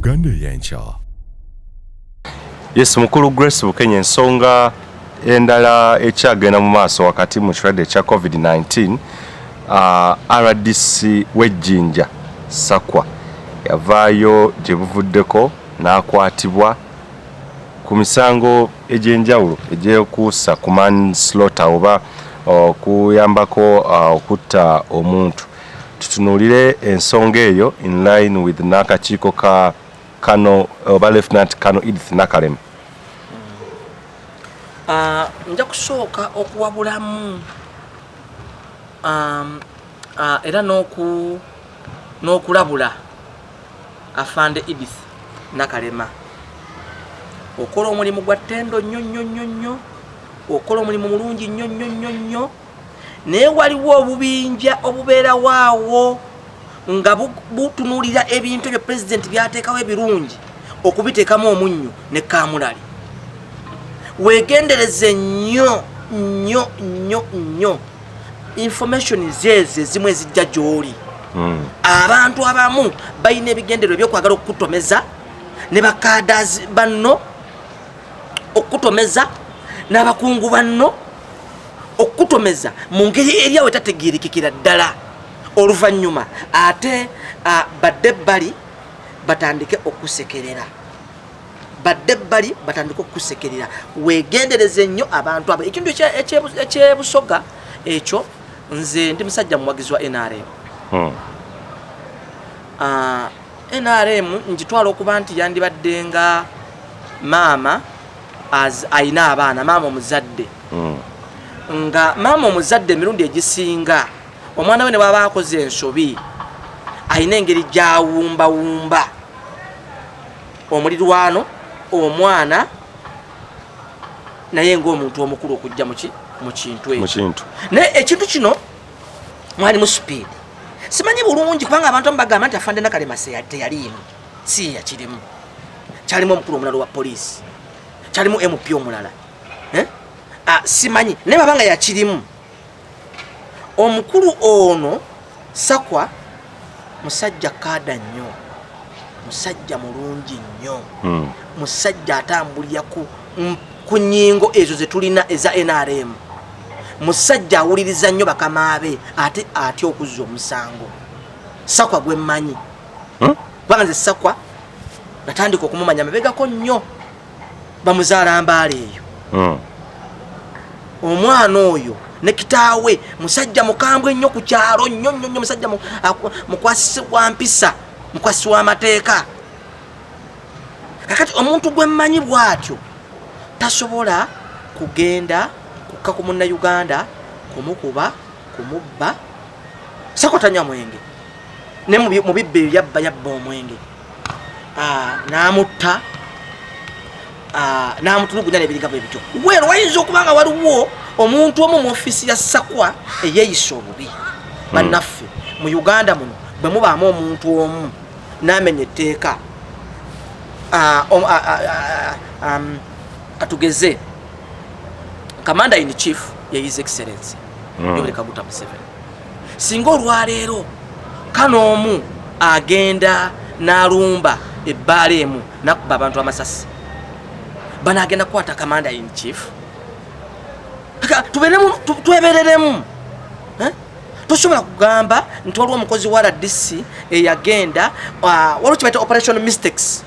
Uganda Ey'enkya. Yes, mukulu Grace Bukenya, ensonga endala ekyagenda mu maaso wakati mu kirwadde ekya COVID-19, RDC w'Ejjinja Sakwa yavaayo gye buvuddeko n'akwatibwa ku misango egy'enjawulo egyekuusa ku manslaughter oba okuyambako okutta omuntu. Tutunuulire ensonga eyo in line with n'akakiiko ka kano oba Lieutenant Colonel Edith Nakalema. Nja kusooka okuwabulamu era n'okulabula Afande Edith Nakalema. Okola omulimu gwa ttendo nnyo nnyo nnyo nnyo, okola omulimu mulungi nnyo nnyo nnyo nnyo, naye waliwo obubinja obubeerawo awo nga butunuulira ebintu ebyo pulezidenti byateekawo ebirungi okubiteekamu omunnyo ne kaamulali. Weegendereze nnyo nnyo nnyo nnyo information zeezo ezimu ezijja gy'oli. Abantu abamu balina ebigendererwa ebyokwagala okukutomeza ne bakadazi banno, okukutomeza n'abakungu banno, okukutomeza mu ngeri eryawo etategeerekekera ddala. Oluvannyuma ate badde ebbali batandike okusekerera, badde ebbali batandike okusekerera. Weegendereze nnyo abantu abo. Ekintu ekyebusoga ekyo, nze ndi musajja muwagizi wa NRM. NRM ngitwala okuba nti yandibadde nga maama ayina abaana, maama omuzadde. Nga maama omuzadde emirundi egisinga omwana we ne bw'aba akoze ensobi, ayina engeri gy'awumbawumba omulirwano omwana, naye ng'omuntu omukulu okujja mu kintu mu ekyo. Kintu. Naye ekintu kino mwalimu speed, simanyi bulungi, kubanga abantu abamu bagamba nti Afande Nakalema teyaliimu, si ye yakirimu, kyalimu omukulu omulala wa poliisi, kyalimu MP omulala. Eh? Ah, simanyi, naye babanga yakirimu omukulu ono Sakwa musajja kaada nnyo, musajja mulungi nnyo, musajja atambulira ku nnyingo ezo zetulina eza NRM, musajja awuliriza nnyo bakama be, ate atya okuzza omusango. Sakwa gwe mmanyi, kubanga nze Sakwa natandika okumumanya mabegako nnyo, bamuzaala Mbaala eyo. Omwana oyo ne kitaawe musajja mukambwe nnyo ku kyalo, nnyo nnyo nnyo, musajja mukwasi wa mpisa, mukwasi w'amateeka. Kakati omuntu gwe mmanyi bw'atyo tasobola kugenda kukka ku Munnayuganda kumukuba, kumubba. Sakwa tanywa mwenge, ne mu bibba ebyo yabba, yabba omwenge. N'amutta, n'amutulugunya n'ebiriga bwe bityo. Well, wayinza okuba nga waliwo omuntu omu mu ofiisi ya Sakwa eyeeyisa obubi. Bannaffe mu Uganda muno bwe mubaamu omuntu omu n'amenya etteeka, katugeze commander in chief ye His Excellency Yoweri Kaguta Museveni, singa olwaleero kano omu agenda n'alumba ebbaala emu nakuba abantu amasasi, banagenda kukwata commander in chief? Twebereremu, eh? Tosobola kugamba nti waliwo omukozi wa RDC eyagenda, waliwo kibaita operation mistakes.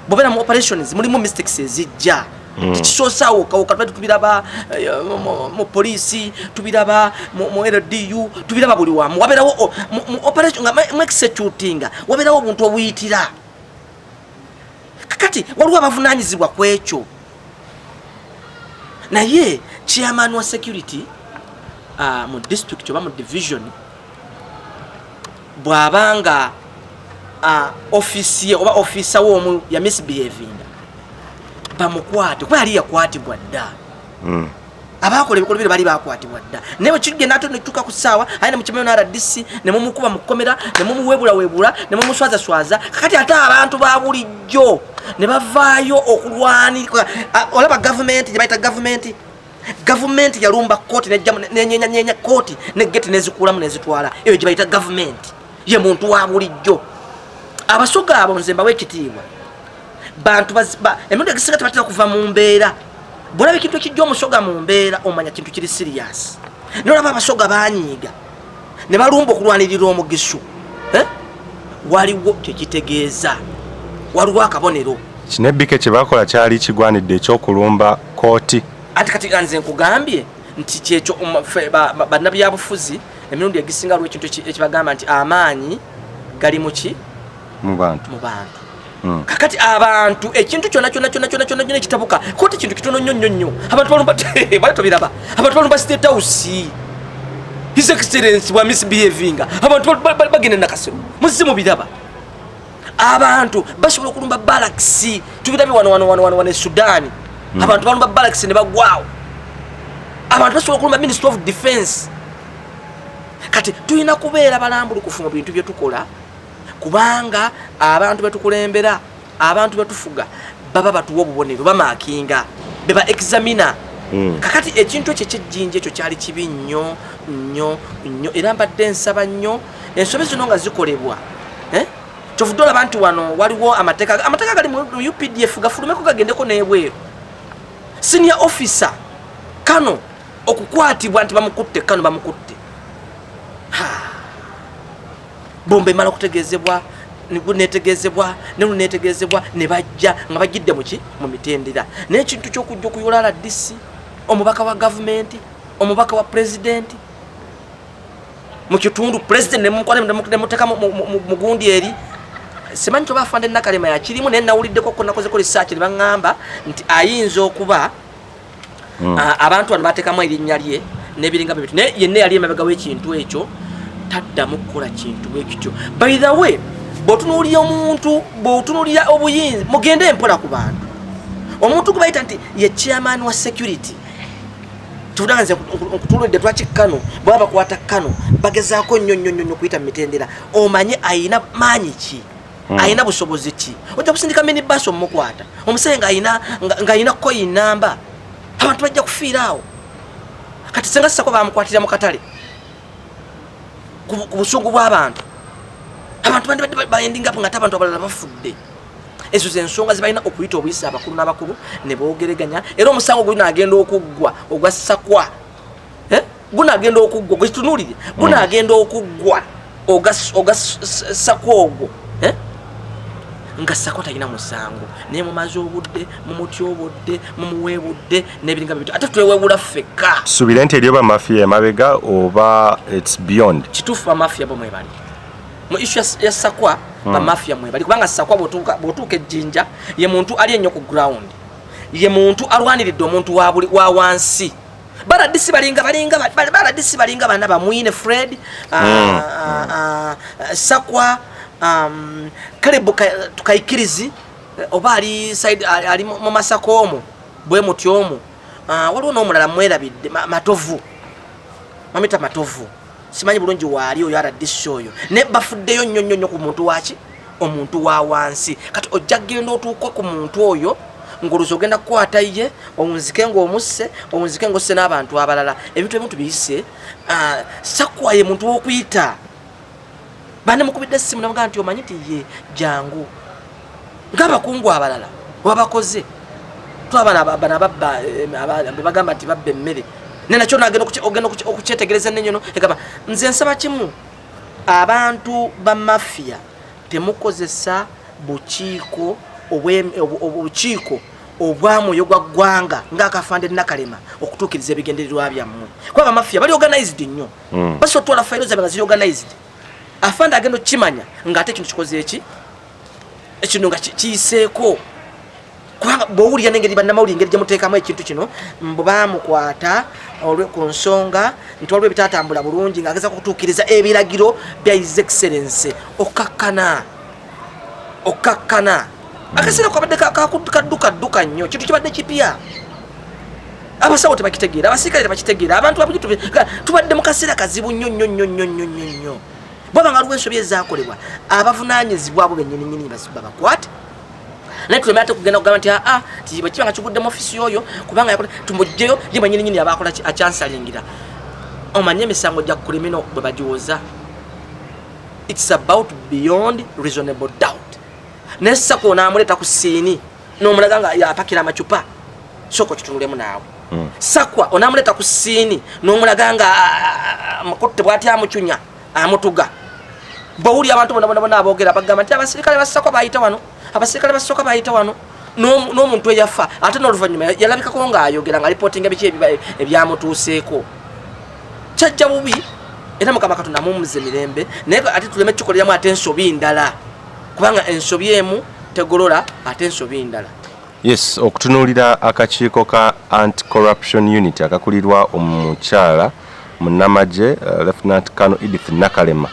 Bwobeera mu operations mulimu mistakes ezijja. Tekisoosaawo kawuka, tubadde tubiraba mu poliisi, tubiraba mu LDU, tubiraba buli wamu. Wabeerawo mu operation nga mu executinga wabeerawo obuntu obuyitira. Kakati waliwo abavunanyizibwa ku ekyo, naye chairman wa security mu district oba mu division bw'abanga ofiisi ye oba ofiisa we omu ya misbehavinga, bamukwate, kuba yali yakwatibwa dda. Abakola ebikolwa bino bali bakwatibwa dda, naye bwekigenda ate netuuka ku ssaawa aye nemukimayo na RDC ne mumukuba mu kkomera, ne mumuweebulawebula, ne mumuswazaswaza. Kakati ate abantu ba bulijjo ne bavaayo okulwanira. Olaba gavumenti gye bayita gavumenti, gavumenti yalumba kooti, nenyenyanyenya kooti negeti nezikuulamu nezitwala. Eyo gye bayita gavumenti ye muntu wa bulijjo. Abasoga abo nze mbawa ekitiibwa. Bantu emirundi egisinga tebatera kuva mu mbeera. Bwolaba ekintu ekijja omusoga mu mbeera, omanya kintu kiri serious. Naye olaba abasoga banyiiga ne balumba okulwanirira omugisu, eh? Waliwo kyekitegeeza, waliwo akabonero. Kinebbike kye bakola kyali kigwanidde, ekyokulumba kooti? Ati kati nze nkugambye nti kyekyo, ffe bannabyabufuzi emirundi egisinga waliwo ekintu ekibagamba nti amaanyi gali muki? Mu bantu. Mu bantu. Kakati abantu ekintu kyonna kyonna kyonna kyonna kyonna kyonna ekitabuka kooti kintu kitono nnyo nnyo nnyo. Abantu balumba, bali tobiraba, abantu balumba State House, His Excellence bwa misbehavinga, abantu bagenda Nakasero, muzze mubiraba. Abantu basobola okulumba barracks, tubirabye wano wano wano wano wano e Sudan. Abantu balumba barracks ne bagwawo. Abantu basobola okulumba Ministry of Defense. Kati tulina kubeera balambulukufu mu bintu bye tukola, kubanga abantu betukulembera, abantu betufuga baba batuwa obubonero, bamarkinga, beba examiner. Kakati ekintu ekyo ekyejjinja ekyo kyali kibi nnyo nnyo nnyo, era mbadde nsaba nnyo ensobi zino nga zikolebwa, eh? Kyovudde olaba nti wano waliwo amateeka, amateeka gali mu UPDF gafulumeko gagendeko n'ebweru. Senior officer kano okukwatibwa nti bamukutte, kano bamukutte. Ha. Bomba emala okutegeezebwa, netegeezebwa netegeezebwa ne bajja nga bajjidde muki mu mitendera. Naye ekintu kyokujja okuyola RDC, omubaka wa gavumenti, omubaka wa pulezidenti mu kitundu, pulezidenti nemuteeka mugundi eri, simanyi toba afande Nakalema yakirimu, naye nawuliddeko ko nakozeko research ne baŋŋamba nti ayinza okuba abantu bano bateekamu erinnya lye n'ebiringa bwe bityo, naye yenna yali emabega w'ekintu ekyo taddamu kukola kintu bwe kityo. By the way, bw'otunuulira omuntu, bw'otunuulira obuyinza, mugende empola ku bantu. Omuntu gwe bayita nti ye chairman wa security, tuvuga nze nkutuulidde, lwaki kano bwaba bakwata kano bagezaako nnyo nnyo nnyo nnyo kuyita mu mitendera, omanye ayina maanyi ki, ayina busobozi ki? Ojja kusindika minibus omukwata omusajja ng'ayina koyi namba, abantu bajja kufiira awo. Kati senga sako bamukwatira mu katale ku busungu bw'abantu, abantu bandibadde baendingapo nga ate abantu abalala bafudde. Ezo zensonga zebalina okuyita obuyisa abakulu n'abakulu ne boogereganya. Era omusango gunaagenda okuggwa ogwa Sakwa, eh? Gunaagenda okuggwa, gwekitunuulire, gunaagenda okuggwa oga Sakwa ogwo, eh? Nga Sakwa talina musango, naye mumaze obudde mumutyobodde, mumuweebudde n'ebiringa bibito, ate twewewula ffekka. Tusuubire nti eriyo bamafiya emabega oba it's beyond? Kituufu, bamafiya bo mwebali mu issue ya Sakwa. Bamafiya mwebali, kubanga Sakwa bw'otuuka ejjinja, ye muntu ali ennyo ku ground, ye muntu alwaniridde omuntu wa wansi. Ba RDC balinga ba RDC balinga bana, Bamwine Fred, Sakwa, Caleb Tukaikirizi, oba ali side ali mu Masaka omwo bwe mutyo omwo. Waliwo n'omulala mwerabidde, Matovu, mamita Matovu, simanyi bulungi waali oyo RDC oyo, naye bafuddeyo nnyo nnyo nnyo ku muntu waki, omuntu wa wansi. Kati ojja kgenda otuuka ku muntu oyo ng'oluzi ogenda kukwata ye owunzike ng'omusse, owunzike ng'osse n'abantu abalala. Ebintu ebimu tubiyise. Sakwa ye muntu w'okuyita, bane mukubidde essimu namugaa nti omanyi nti ye jangu ng'abakungu abalala wabakoze twabana bano ababba, bebagamba nti babba emmere, naye nakyo nagenda ogenda okukyetegereza ennenyono egamba nze nsaba kimu, abantu ba mafia temukozesa bukiiko obukiiko obwa mwoyo gwa ggwanga ng'akafande Nakalema okutuukiriza ebigendererwa byammwe, kuba bamafia bali organized nnyo. Basobola otwala fayiro zaabwe nga ziri organized, afande agenda okukimanya ng'ate ekintu kikoze eki, ekintu nga kiyiseeko. Kubanga bwowulira n'engeri bannamawulire engeri gyemuteekamu ekintu kino, mbu baamukwata ku nsonga nti waliwo ebitatambula bulungi ng'ageza kutuukiriza ebiragiro bya His Excellence, okkakkana, okkakkana akaseera kabadde kaddukadduka nnyo, kintu kibadde kipya, abasawo tebakitegeera, abasirikale tebakitegeera, abantu babulijjo tubadde mu kaseera kazibu nnyo nnyo nnyo nnyo nnyo nnyo nnyo. Bwaba nga waliwo ensobi ezakolebwa, abavunaanyizibwa abo bennyini nnyini babakwate, naye tuleme ate kugenda kugamba nti aa ti bwe kiba nga kigudde mu ofisi oyo kubanga yakola, tumugjeyo ye mwennyini nnyini aba akola ki, akyansalingira. Omanye emisango gya criminal bwe bagiwoza, it's about beyond reasonable doubt, naye Sako onaamuleeta ku scene. N'omulaga nga yapakira amacupa, sooka okitunulemu naawe. Sakwa onamuleeta ku scene n'omulaga nga mukutte bwati, amucunya, amutuga. Bwowulira abantu bona bona bona aboogera, bagamba nti abasirikale basakwa bayita wano, abasirikale basooka bayita wano. N'omuntu eyafa ate n'oluvannyuma yalabikako ng'ayogera, nga alipootinga biki ebyamutuuseeko. Kyajja bubi, era Mukama Katonda amumuze mirembe. Naye ate tuleme kikoleramu ate ensobi ndala, kubanga ensobi emu tegolola ate ensobi ndala. Yes, okutunuulira akakiiko ka Anti-Corruption Unit akakulirwa omukyala munnamagye, Lieutenant Colonel Edith Nakalema,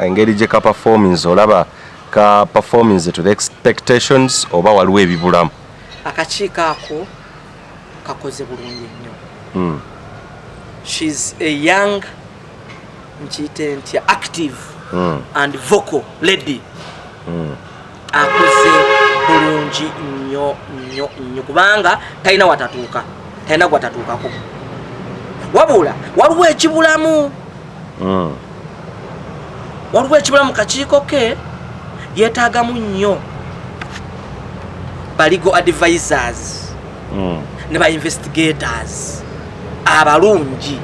engeri gye ka performance, olaba ka performance to the expectations oba waliwo ebibulamu? Akakiiko ako kakoze bulungi nnyo. She's a young, nkiyite ntya, active and vocal lady. Akoze bulungi nnyo nnyo nnyo, kubanga talina watatuuka, talina gwatatuukako, wabula waliwo ekibulamu. Waliwo ekibulamu. Kakiiko ke yeetaagamu nnyo ba legal advisors ne ba investigators abalungi,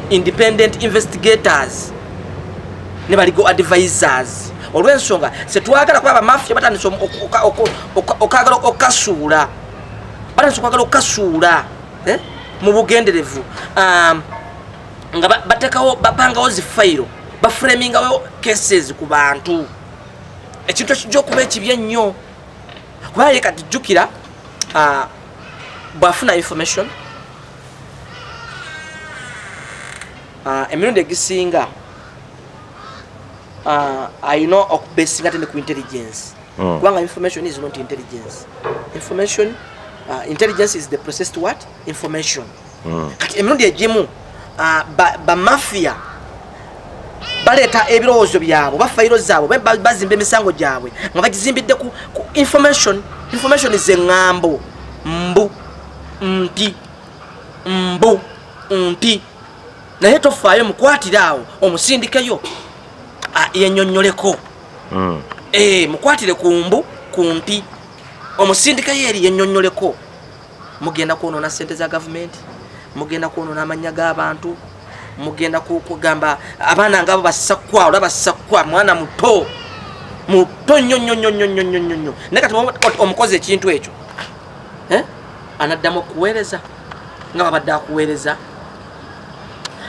independent investigators ne ba legal advisors, olw'ensonga setwagala kuba abamafia batandise okagala okasuula, batandise okwagala okasuula, eh, mu bugenderevu, nga batekawo, bapangawo zifayiro, baframingawo cases ku bantu, ekintu ekijja okuba ekibi ennyo. Kubanga ye kati jjukira, bw'afuna information, emirundi egisinga ayina okubesinga ate ne ku intelligence. Kubanga information is not intelligence. Information, intelligence is the process to what? Information. Kati emirundi egimu bamafia baleeta ebirowoozo byabwe, bafayiro zaabwe, bazimba emisango gyabwe nga bagizimbidde ku information. Information zeŋŋambo mbu nti, mbu nti, naye tofaayo, mukwatire awo, omusindikeyo yenyonyoleko. Eh, mukwatire ku mbu ku nti, omusindikeyo eri yenyonyoleko. Mugenda kwonoona sente za gavumenti, mugenda kwonoona amannya g'abantu, mugenda kugamba abaana ngaabo basakwa, olaba sakwa mwana muto muto nnyo nnyo nnyo nnyo nnyo nnyo nnyo. Naye kati omukozi ekintu ekyo, eh? Anaddamu okuweereza nga babadde akuweereza,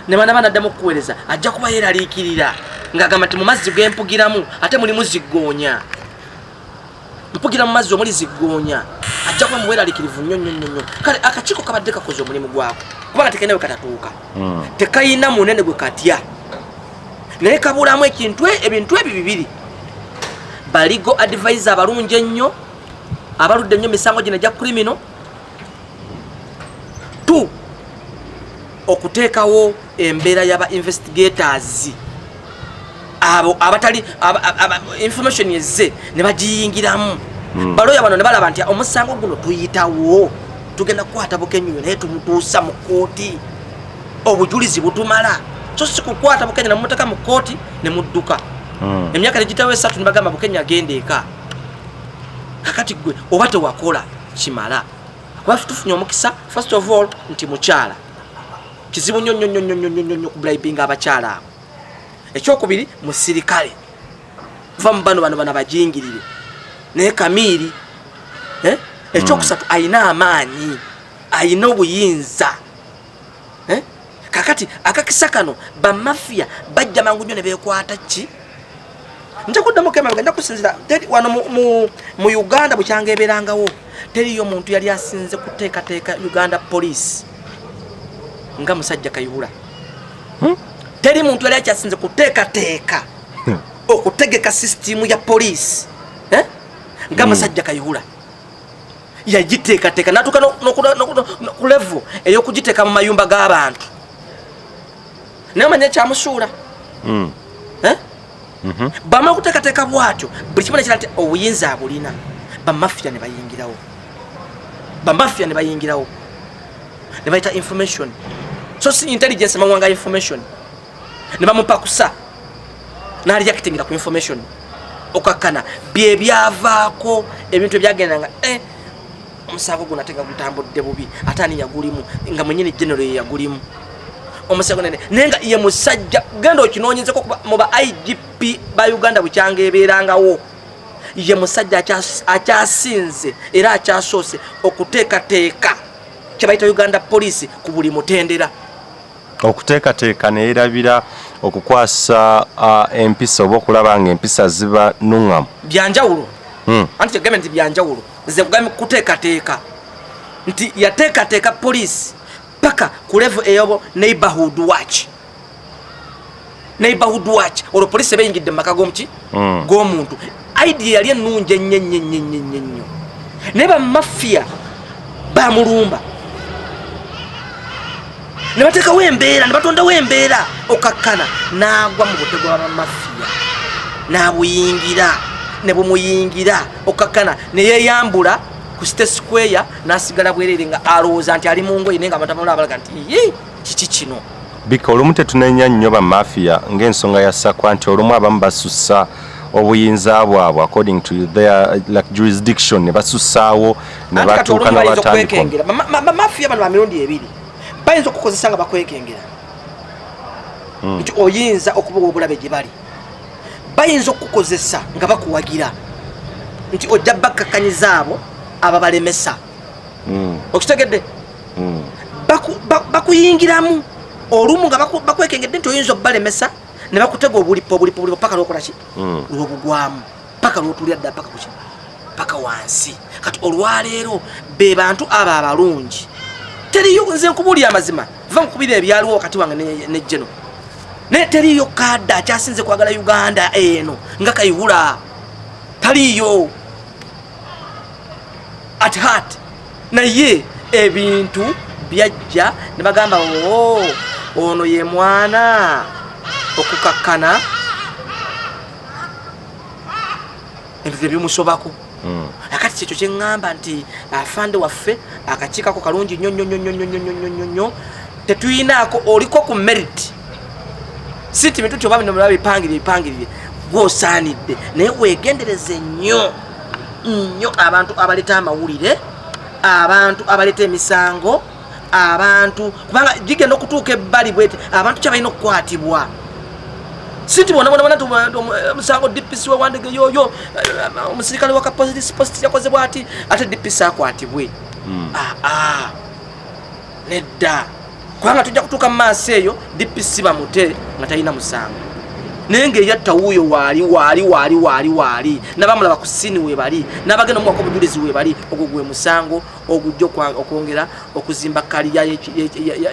ne bana banaddamu okukuweereza, ajja kuba yeeraliikirira ng'agamba nti mu mazzi gempugiramu ate mulimu ziggoonya, mpugira mu mazzi omuli ziggoonya. Ajja kuba muweraliikirivu nnyo nnyo nnyo nnyo. Kale akakiiko kabadde kakoze omulimu gwako, kubanga tekalina we katatuuka. Tekayina munene gwe katya, naye kabulamu ekintu ebintu ebyo bibiri: ba legal advisor abalungi ennyo, abaludde ennyo misango gino egya criminal, two, okuteekawo embeera y'aba investigators abo abatali information ezze ne bagiyingiramu. Baloya bano ne balaba nti omusango guno tuyitawo, tugenda kukwata Bukenyuyo, naye tumutuusa mu kooti, obujulizi butumala, so si kukwata Bukenya nemuteka mu kooti ne mudduka. Emyaka negitawo 3, nebagamba Bukenya agenda eka. Kakati gwe oba tewakola kimala, kuba tufunye omukisa first of all nti mukyala. Kizibu nnyo nnyo nnyo nnyo nnyo nnyo nnyo kubribinga abakyala abo. Ekyokubiri, musirikale, va mu bano bano bano abajingirire, naye kamiiri, eh? Ekyokusatu, ayina amaanyi, ayina obuyinza, eh? Kakati akakisa kano bamafiya bajja mangu nnyo ne bekwata ki. Nja kuddamu kemabega, nja kusinzira wano mu Uganda bukyanga ebeerangawo, teriyo muntu yali asinze kuteekateeka Uganda Police nga musajja Kayihura. Teri muntu yali akyasinze kuteekateeka, okutegeka sisitimu ya poliisi, eh? Nga musajja Kayihura yagiteekateeka natuuka ku level ey'okugiteeka mu mayumba g'abantu. Naye omanya ekyamusuula? Eh? Bwamala okuteekateeka bwatyo buli kimu nekira nti obuyinza abulina, bamafiya ne bayingirawo, bamafiya ne bayingirawo ne bayita information, so si intelligence, mawanga information, ne bamupakusa n'areactingira ku information. Okakkana bye byavaako ebintu ebyagendanga, eh, Omusango guno ate nga gutambudde bubi, ate ani yagulimu? Nga mwenyini general ye yagulimu omusango nene, naye nga ye musajja. Genda okinoonyezeko mu ba IGP ba Uganda bukyanga ebeerangawo, ye musajja akyasinze era akyasoose okuteekateeka kyebayita Uganda Police ku buli mutendera. Okuteekateeka neyerabira okukwasa empisa oba okulaba nga empisa ziba nuŋŋamu. Byanjawulo. Anti kyegambe nti byanjawulo. Nze kugambye kuteekateeka nti yateekateeka poliisi paka ku level eyobo neighborhood watch, neighborhood watch. Olwo poliisi eba eyingidde mu maka g'omuki, g'omuntu. Idea yali ennungi ennyo ennyo ennyo ennyo ennyo ennyo, naye bamafiya bamulumba ne bateekawo embeera, ne batondawo embeera, okakkana n'agwa mu butego bwa bamafiya, n'abuyingira ne bumuyingira, okakkana ne yeeyambula ku City Square n'asigala bwereere nga alowooza nti ali mu ngoye, naye nga abantu abalala balaga nti, "Ii, kiki kino?" Bika olumu tetunenya nnyo bamafiya ng'ensonga ya Sakwa nti olumu abamu basussa obuyinza bwabwe according to their like jurisdiction, ne basussaawo ne Anti kati batuuka olumu bayinza n'abatandika okwekengera. Bamafiya bano ba mirundi ebiri. Bayinza okukozesa nga bakwekengera nti oyinza okuba obulabe gye bali, bayinza okukozesa nga bakuwagira nti ojja bakkakanyiza abo ababalemesa. Okitegedde? Bakuyingiramu olumu nga bakwekengedde nti oyinza okubalemesa, ne bakutega obulipo, obulipo, obulipo, paka lwokolaki, lwobugwamu, paka lwotulira ddala, paka kuki, paka wansi. Kati olwaleero be bantu abo abalungi teriyo. Nze nkubuulira amazima, va nkubira ebyaliwo wakati wange ne Geno, naye teriyo kadde akyasinze kwagala Uganda eno nga Kayihura, taliyo at heart. Naye ebintu byajja ne bagamba, "Oo, ono ye mwana." Okukakkana ebintu ebimusobako. Akati kyekyo kyeŋŋamba nti afande waffe akakiikako kalungi nnyo nnyo nnyo nnyo nnyo nnyo nnyo nnyo nnyo. Tetuyinaako oliko ku merit, si nti bintu kyoba bino bipangirire bipangirire, gwosaanidde, naye weegendereze nnyo nnyo abantu abaleeta amawulire, abantu abaleeta emisango, abantu, kubanga gigenda okutuuka ebbali bwete abantu kyabalina okukwatibwa. Si nti bona bona bona nti omusango DPC wewandege yoyo omusirikale wa kapolisi post yakoze bwati, ate DPC akwatibwe. Aa, nedda, kubanga tujja kutuuka mu maaso eyo DPC bamute nga talina musango, naye ngaeyatta wuuyo waali waali waali waali waali, nabamulaba ku scene webali, nabagenda omuwako obujulizi webali. Ogwo gwe musango ogujja okwongera okuzimba career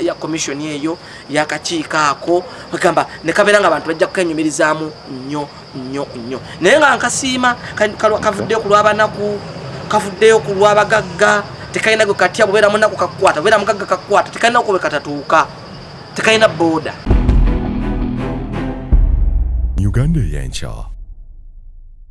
ya commission eyo yakakiiko ako, egamba nekabeera nga abantu bajja kukenyumirizaamu nnyo nnyo nnyo. Naye nga nkasiima, kavuddeyo ku lw'abanaku, kavuddeyo ku lw'abagagga, tekalina gwe katya. Bubeera munaku kakukwata, bubeera mugagga kakukwata, tekalina ko bwe katatuuka, tekalina border. Uganda ey'enkya.